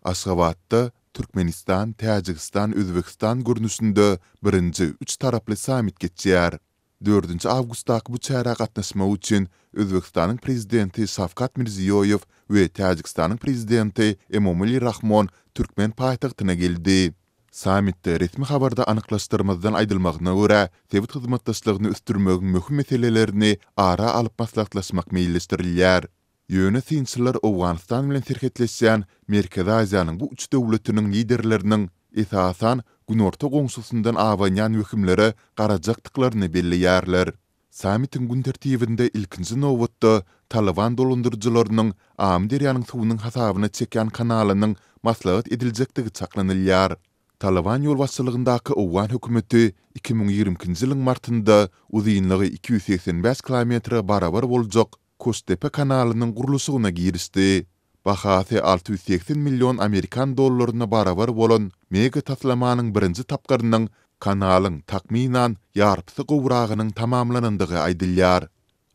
Aşgabatda Türkmenistan, Täjigistan, Özbegistan görnüşinde birinji üç taraply sammit geçýär. Dördünji awgustdaky bu çärä gatnaşmak üçin Özbegistanyň Prezidenti Şawkat Mirziýoýew we Täjigistanyň Prezidenti Emomali Rahmon türkmen paýtagtyna geldi. Sammitde resmi habarda anyklaşdyrmazdan aýdylmagyna görä, sebit hyzmatdaşlygyny ösdürmegiň möhüm meselelerini ara alyp maslahatlaşmak meýilleşdirilýär. Ýöne synçylar Owganystan bilen serhetleşýän Merkezi Aziýanyň bu üç döwletiniň liderleriniň, esasan, günorta goňşusyndan abanýan wehimlere garajakdyklaryny belleýärler. Sammitiň gün tertibinde ilkinji nobatda Talyban dolandyryjylarynyň Amyderýanyň suwunyň hasabyna çekýän kanalynyň maslahat ediljekdigi çaklanylýar. Talyban ýolbaşçylygyndaky owgan hökümeti 2022-nji ýylyň martynda uzynlygy 285 kilometre barabar boljak Koştepe kanalynyň gurluşygyna girişdi. Bahasy 680 million amerikan dollaryna barabar bolan mega taslamanyň birinji tapgyrynyň kanalyň, takmynan, ýarpysy gowragynyň tamamlanandygy aýdylýar.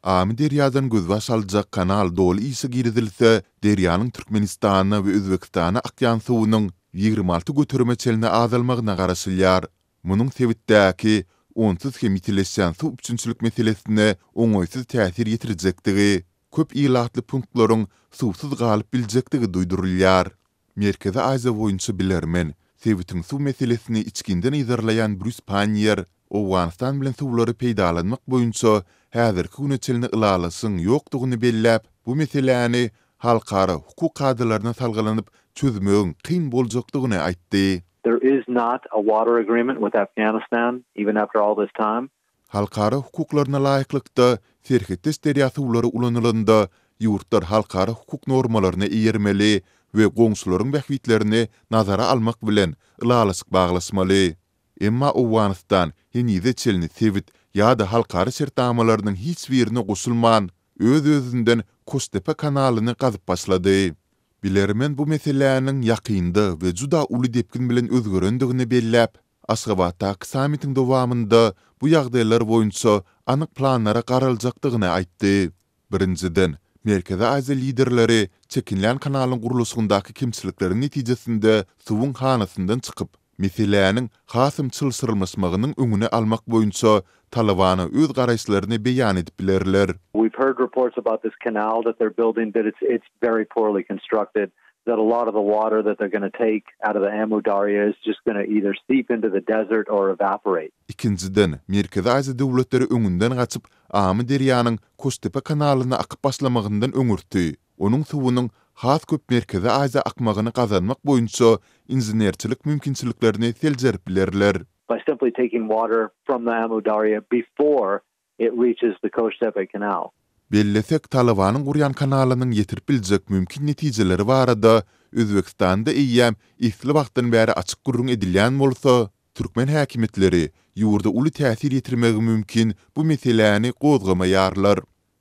Amyderýadan gözbaş aljak kanal doly işe girizilse, derýanyň Türkmenistana we Özbegistana akýan suwunyň 26 göterime çenli azalmagyna garaşylýar. Munuň sebitdäki onsuz hem ýitileşýän suw üpjünçilik meselesine oňaýsyz täsir ýetirjekdigi, köp ilatly punktlaryň suwsuz galyp biljekdigi duýdurylýar. Merkezi Aziýa boýunça bilermen, sebitiň suw meselesini içginden yzarlaýan Brýus Panniýer Owganystan bilen suwlary peýdalanmak boýunça häzirki güne çenli ylalaşygyň ýokdugyny belläp, bu meseläni halkara hukuk kadalaryna salgylanyp çözmegiň kyn boljakdygyny aýtdy. There is not a water agreement with Afghanistan, even after all this time. Halkara hukuklaryna laýyklykda, serhetdeş derýa suwlary ulanylanda, ýurtlar halkara hukuk normalaryna eýermeli we goňşularyň bähbitlerini nazara almak bilen ylalaşyk baglaşmaly. Emma Owganystan henize çenli sebit ýa-da halkara şertnamalarynyň hiç birine goşulman, öz-özünden Koştepe kanalyny gazyp başlady. Bilermen bu meseläniň ýakynda we juda uly depgin bilen özgerendigini belläp, Aşgabatdaky sammitiň dowamynda bu ýagdaýlar boýunça anyk planlara garaljakdygyny aýtdy. Birinjiden, Merkezi Aziýa liderleri çekinlän kanalyň gurluşygyndaky kemçilikleriň netijesinde suwuň hanasyndan çykyp, meseläniň hasam çylşyrymlaşmagynyň öňüni almak boýunça Talybana öz garaýyşlaryny beýan edip bilerler. We've heard reports about this canal that they're building that it's it's very poorly constructed that a lot of the water that they're gonna take out of the Amu Darya is just gonna either seep into the desert or evaporate. Ikinjiden, Merkezi Aziýa döwletleri öňünden gaçyp, Amyderýanyň Koştepe kanalyna akyp başlamagyndan öňürti, onuň suwunyň has köp Merkezi Aziýa akmagyny gazanmak boýunça inženerçilik mümkinçiliklerini seljerip bilerler. By simply taking water from the Amu Darya before it reaches the Koştepe canal. Bellesek, Talybanyň gurýan kanalynyň ýetirip biljek mümkin netijeleri barada Özbegistanda eýýäm esli wagtdan bäri açyk gürrüň edilýän bolsa, türkmen häkimiýetleri ýurda uly täsir ýetirmegi mümkin bu meseläni gozgamaýarlar.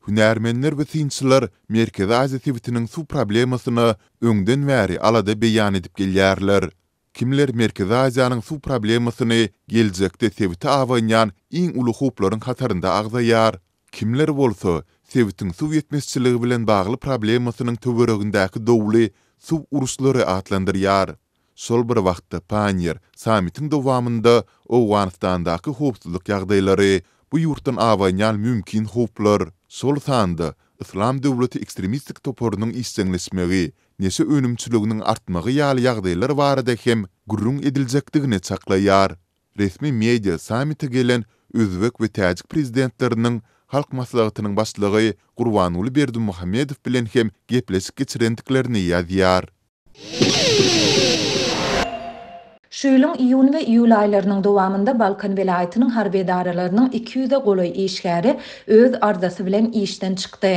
Hünärmenler we synçylar Merkezi Aziýa sebitiniň suw problemasyna öňden bäri alada beýan edip gelýärler. Kimler Merkezi Aziýanyň suw problemasyny geljekde sebite abanýan iň uly howplaryň hatarynda agzaýar, kimler bolsa sebitiň suw ýetmezçiligi bilen bagly problemasynyň töweregindäki dowly suw uruşlary atlandyrýar. Şol bir wagtda Panniýer sammitiň dowamynda Owganystandaky howpsuzlyk ýagdaýlary, bu ýurtdan abanýan mümkin howplar, şol sanda Yslam döwleti ekstremistik toparynyň işjeňleşmegi, neşe önümçiliginiň artmagy ýaly ýagdaýlar barada hem gürrüň ediljekdigini çaklaýar. Resmi media sammite gelen özbek we täjik prezidentleriniň Halk Maslahatynyň başlygy Gurbanguly Berdimuhamedow bilen hem gepleşik geçirendiklerini ýazýar. Şu ýylyň iýun we iýul aýlarynyň dowamynda Balkan welaýatynyň harby edaralarynyň 200-e golaý işgäri öz arzasy bilen işden çykdy.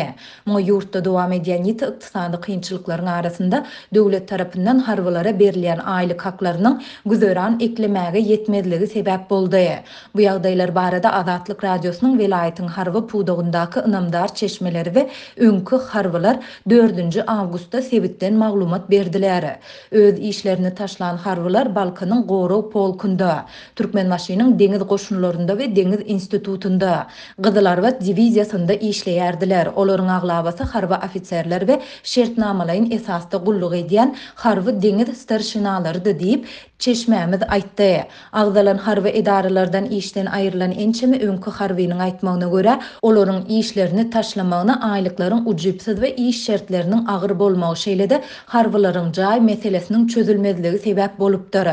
Muňa ýurtda dowam edýän ýiti ykdysady kynçylyklaryň arasynda döwlet tarapyndan harbylara berilýän aýlyk haklarynyň güzeran eklemäge ýetmezligi sebäp boldy. Bu ýagdaýlar barada Azatlyk Radiosynyň welaýatyň harby pudagyndaky ynamdar çeşmeleri we öňki harbylar dördünji awgustda sebitden maglumat berdiler. Öz işlerini taşlan harbylar Balkanyň. Balkanyň gorag polkunda, Türkmenbaşynyň deňiz goşunlarynda we deňiz institutynda, Gyzylarbat diwiziýasynda işleýärdiler. Olaryň aglabasy harby ofiserler we şertnamalaýyn esasda gulluk edýän harby deňiz starşinalarydy diýip, çeşmämiz aýtdy. Agzalan harby edaralardan işden aýrylan ençeme öňki harbynyň aýtmagyna görä, olaryň işlerini taşlamagyna aýlyklaryň ujypsyz we iş şertleriniň agyr bolmagy, şeýle-de harbylaryň jaý meselesiniň çözülmezligi sebäp bolupdyr.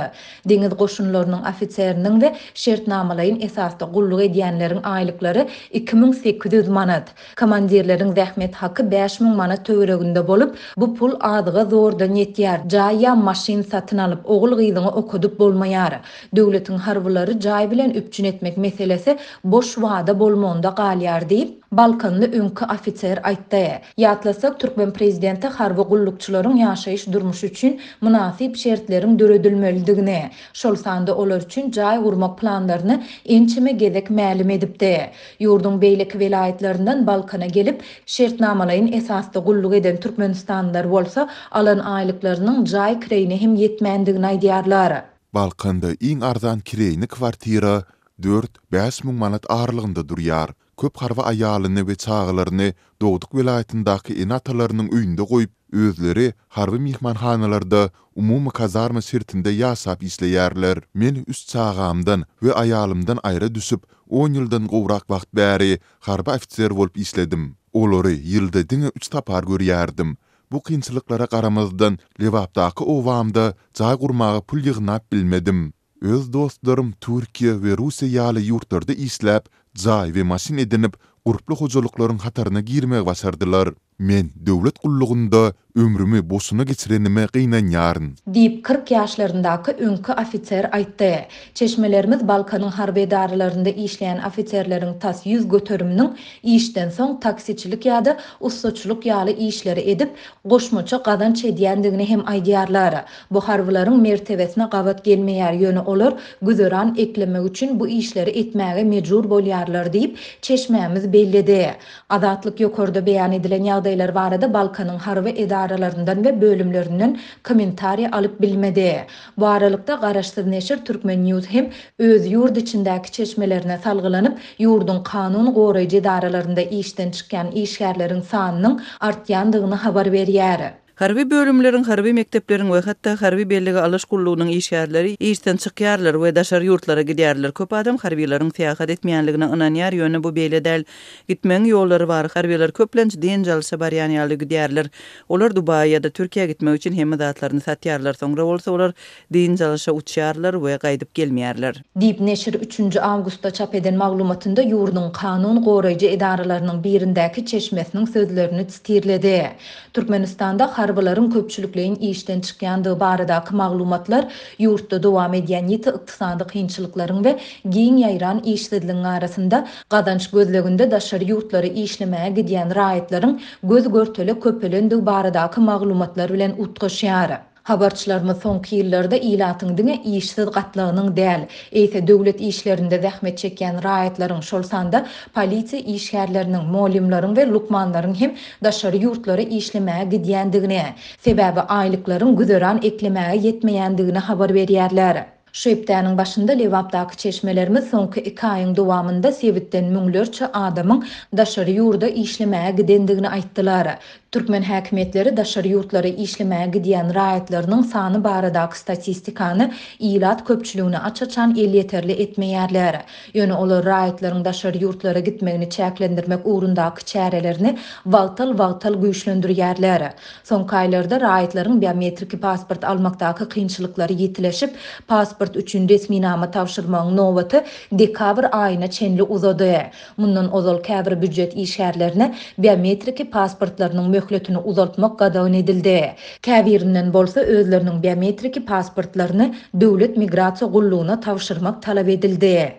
Deňiz goşunlarynyň ofiseriniň we şertnamalaýyn esasda gulluk edýänleriň aýlyklary 2800 manat. Komandirleriň zähmet haky 5000 manat töwereginde bolup, bu pul azyga zordan ýetýär, jaý ýa maşyn satyn alyp, ogul-gyzyňy okadyp bolmaýar. Döwletiň harbylary jaý bilen üpjün etmek meselesi boş wada bolmagynda galýar diýip, balkanly öňki ofiser aýtdy. Ýatlasak, türkmen prezidenti harby gullukçylaryň ýaşaýyş-durmuşy üçin mynasyp şertleriň döredilmelidigini, şol sanda olar üçin jaý gurmak planlaryny ençeme gezek mälim edipdi. Ýurduň beýleki welaýatlaryndan Balkana gelip, şertnamalaýyn esasda gulluk eden türkmenistanlylar bolsa, alan aýlyklarynyň jaý kireýine hem ýetmändigini aýdýarlar. Balkanda iň arzan kireýine kwartira dört, 5000 manat aralygynda durýar. Köp harby aýalyny we çagalaryny dogduk welaýatyndaky ene-atalarynyň öýünde goýup, özleri harby myhmanhanalarda umumy kazarma şertinde ýaşap işleýärler. Men üç çagamdan we aýalymdan aýra düşüp, on ýyldan gowrak wagt bäri harby ofiser bolup işledim. Olary ýylda diňe üç sapar görýärdim. Bu kynçylyklara garamazdan, Lebapdaky obamda jaý gurmaga pul ýygnap bilmedim. Öz dostlarym Türkiýe we Russiýa ýaly ýurtlarda işläp, jaý we maşyn edinip, gurply hojalyklaryň hataryna girmegi başardylar. Men döwlet gullugynda ömrümi boşuna geçirenime gynanýaryn. Diýip, 40 ýaşlaryndaky öňki ofiser aýtdy. Çeşmelerimiz Balkanyň harby edaralarynda işleýän ofiserleriň tas ýüz göteriminiň işden soň taksiçilik ýa-da ussaçylyk ýaly işleri edip, goşmaça gazanç edýändigini hem aýdýarlar. Bu harbylaryň mertebesine gabat gelmeýär, ýöne olar güzeran eklemek üçin bu işleri etmäge mejbur bolýarlar diýip, çeşmämiz belledi. Azatlyk ýokarda beýan edilen ýagdaýlar barada Balkanyň harby edaralaryndan we bölümlerinden kommentariý alyp bilmedi. Bu aralykda, garaşsyz neşir Turkmen News hem öz ýurt içindäki çeşmelerine salgylanyp, ýurduň kanun goraýjy edaralarynda işden çykýan işgärleriň sanynyň artýandygyny habar berýär. Harby bölümleriň, harby mekdepleriň we hatda harby bellige alyş gullugynyň işgärleri işden çykýarlar we daşary ýurtlara gidýärler. Köp adam harbylaryň syýahat etmeýänligine ynanýar, ýöne bu beýle däl. Gitmegiň ýollary bar. Harbylar köplenç dynç alyşa barýan ýaly gidýärler. Olar Dubaýa ýa-da Türkiýä gitmek üçin hemme zatlaryny satýarlar. Soňra bolsa olar dynç alyşa uçýarlar we gaýdyp gelmeýärler. Diýip, neşir üçünji awgustda çap eden maglumatynda ýurduň kanun goraýjy edaralarynyň birindäki çeşmesiniň sözlerini sitirledi. Türkmenistanda harbylaryň köpçülikleýin işden çykýandygy baradaky maglumatlar ýurtda dowam edýän ýiti ykdysady kynçylyklaryň we giň ýaýran işsizligiň arasynda gazanç gözleginde daşary ýurtlara işlemäge gidýän raýatlaryň göz-görtele köpelendigi baradaky maglumatlar bilen utgaşýar. Habarçylarymyz soňky ýyllarda ilatyň diňe işsiz gatlagynyň däl, eýse döwlet işlerinde zähmet çekýän raýatlaryň, şol sanda polisiýa işgärleriniň, mugallymlaryň we lukmanlaryň hem daşary ýurtlara işlemäge gidýändigini, sebäbi aýlyklaryň güzeran eklemäge ýetmeýändigini habar berýärler. Şu hepdäniň başynda Lebapdaky çeşmelerimiz soňky iki aýyň dowamynda sebitden müňlerçe adamyň daşary ýurda işlemäge gidendigini aýtdylar. Türkmen häkimiýetleri daşary ýurtlara işlemäge gidýän raýatlarynyň sany baradaky statistikany ilat köpçüligine aç-açan elýeterli etmeýärler. Ýöne olar raýatlaryň daşary ýurtlara gitmegini çäklendirmek ugrundaky çärelerini wagtal-wagtal güýçlendirýärler. Soňky aýlarda raýatlaryň biometriki pasport almakdaky kynçylyklary ýitileşip, pasport üçin resminama tabşyrmagyň nobaty dekabr aýyna çenli uzady. Mundan ozal käbir býujet işgärlerine biometriki pasportlarynyň möhletini uzaltmak gadagan edildi. Käbirinden bolsa özleriniň biometriki pasportlaryny Döwlet migrasiýa gullugyna tabşyrmak talap edildi.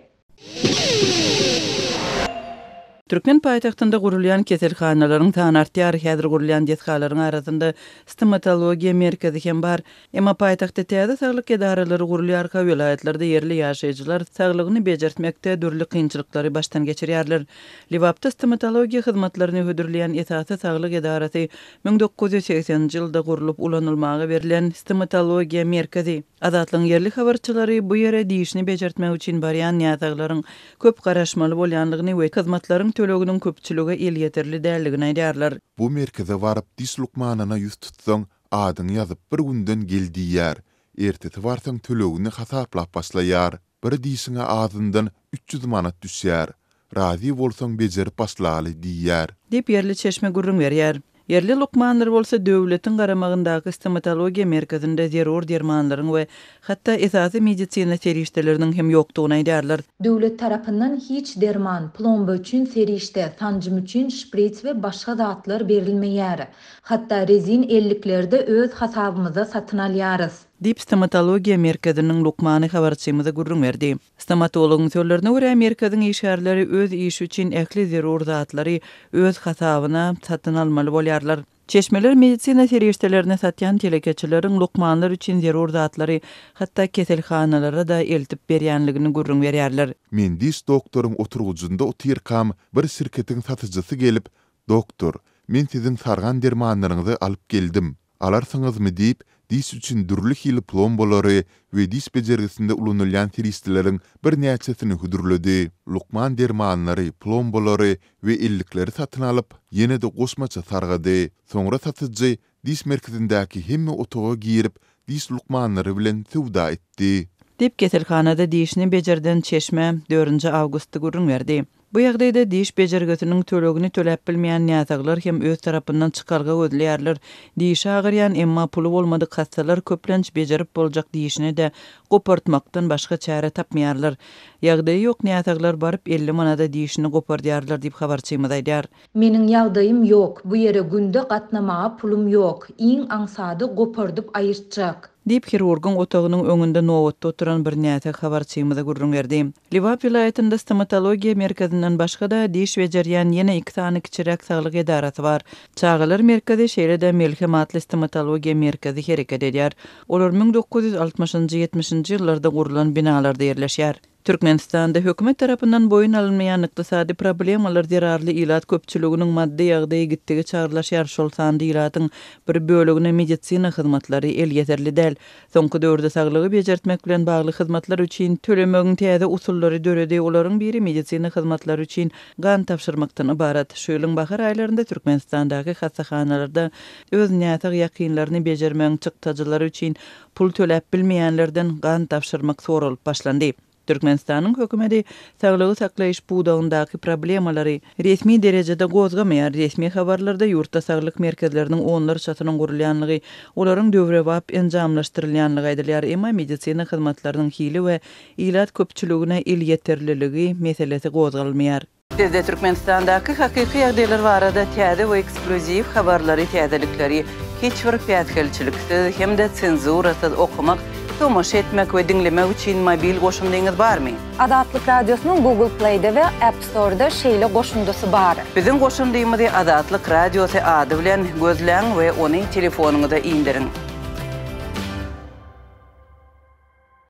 Türkmen paýtagtynda gurulýan keselhanalaryň sany artýar. Häzir gurulýan desgalaryň arasynda stomatologiýa merkezi hem bar. Emma paýtagtda täze saglyk edaralary gurulýarka, welaýatlarda ýerli ýaşaýjylar saglygyny bejertmekde dürli kynçylyklary başdan geçirýärler. Lebapda stomatologiýa hyzmatlaryny hödürleýän esasy saglyk edarasy 1980-nji ýylda gurlup ulanylmaga berlen stomatologiýa merkezi. Azatlygyň ýerli habarçylary bu ýere dişini bejertmek üçin barýan näsaglaryň köp garaşmaly bolýandygyny we hyzmatlaryň töleginiň köpçülige elýeterli däldigini aýdýarlar. Bu merkeze baryp diş lukmanyna ýüz tutsaň, adyňy ýazyp bir günden gel diýýär. Ertesi barsaň tölegini hasaplap başlaýar. Bir dişiňe azyndan 300 manat düşýär. Razy bolsaň bejerip başlaly diýýär. Diýip, ýerli çeşme gürrüň berýär. Ýerli lukmanlar bolsa döwletiň garamagyndaky stomatologiýa merkezinde zerur dermanlaryň we hatda esasy medisina serişdeleriniň hem ýokdugyny aýdýarlar. Döwlet tarapyndan hiç derman, plomba üçin serişde, sanjym üçin şprits we başga zatlar berilmeýär. Hatda rezin ellikleri-de öz hasabymyza satyn alýarys. Diýip, stomatologiýa merkeziniň lukmany habarçymyza gürrüň berdi. Stomatologyň sözlerine görä, merkeziň işgärleri öz işi üçin ähli zerur zatlary öz hasabyna satyn almaly bolýarlar. Çeşmeler medisina serişdelerini satýan telekeçileriň lukmanlar üçin zerur zatlary hatda keselhanalara-da eltip berýänligini gürrüň berýärler. Men diş doktoryň oturgyjynda otyrkam, bir şirketiň satyjysy gelip, Doktor, men siziň sargan dermanlaryňyzy alyp geldim. Alarsyňyzmy diýip, diş üçin dürli hili plombalary we diş bejergisinde ulanylýan serişdeleriň birnäçesini hödürledi. Lukman dermanlary, plombalary we ellikleri satyn alyp, ýene-de goşmaça sargady. Soňra satyjy diş merkezindäki hemme otaga girip, diş lukmanlary bilen söwda etdi. Diýip, keselhanada dişini bejerden çeşme dördünji awgustda gürrüň berdi. Bu ýagdaýda diş bejergisiniň tölegini töläp bilmeýän näsaglar hem öz tarapyndan çykalga gözleýärler. Dişi agyrýan, emma puly bolmadyk hassalar köplenç bejerip boljak dişini-de gopartmakdan başga çäre tapmaýarlar. Ýagdaýy ýok näsaglar baryp 50 manada dişini gopardýarlar diýip habarçymyz aýdýar. Meniň ýagdaýym ýok, bu ýere günde gatnamaga pulum ýok, iň aňsady gopardyp aýyrtjak. Diýip, hirurgyň otagynyň öňünde nobatda oturan bir näsag habarçymyza gürrüň berdi. Lebap welaýatynda stomatologiýa merkezinden başga-da, diş bejerýän ýene iki sany kiçiräk saglyk edarasy bar. Çagalar merkezi, şeýle-de Melhem atly stomatologiýa merkezi hereket edýär. Olar 1960-njy, ýetmişinji ýyllarda gurlan binalarda ýerleşýär. Türkmenistanda hökümet tarapyndan boýun alynmaýan ykdysady problemalar zerarly ilat köpçüliginiň maddy ýagdaýy gitdigiçe agyrlaşýar, şol sanda ilatyň bir bölegine medisina hyzmatlary elýeterli däl. Soňky döwürde saglygy bejertmek bilen bagly hyzmatlar üçin tölemegiň täze usullary döredi, olaryň biri medisina hyzmatlary üçin gan tabşyrmakdan ybarat. Şu ýylyň bahar aýlarynda Türkmenistandaky hassahanalarda öz näsag ýakynlaryny bejermegiň çykdajylary üçin Pul töläp bilmeýänlerden gan tabşyrmak soralyp başlandy. Türkmenistanyň hökümeti saglygy saklaýyş pudagyndaky problemalary resmi derejede gozgamaýar. Resmi habarlarda ýurtda saglyk merkezleriniň onlarçasynyň gurulýanlygy, olaryň döwrebap enjamlaşdyrylýanlygy aýdylýar, emma medisina hyzmatlarynyň hili we ilat köpçüligine elýeterliligi meselesi gozgalmaýar. Sizde Türkmenistandaky hakyky ýagdaýlar barada täze we eksklýuziw habarlary, täzelikleri hiç bir päsgelçiliksiz hem-de senzurasyz okamak, tomaşa etmek we diňlemek üçin mobil goşundyňyz barmy? Azatlyk Radiosynyň Google Play-de we App Store-da şeýle goşundysy bar. Biziň goşundymyzy Azatlyk Radiosy ady bilen gözläň we ony telefonyňyza indiriň.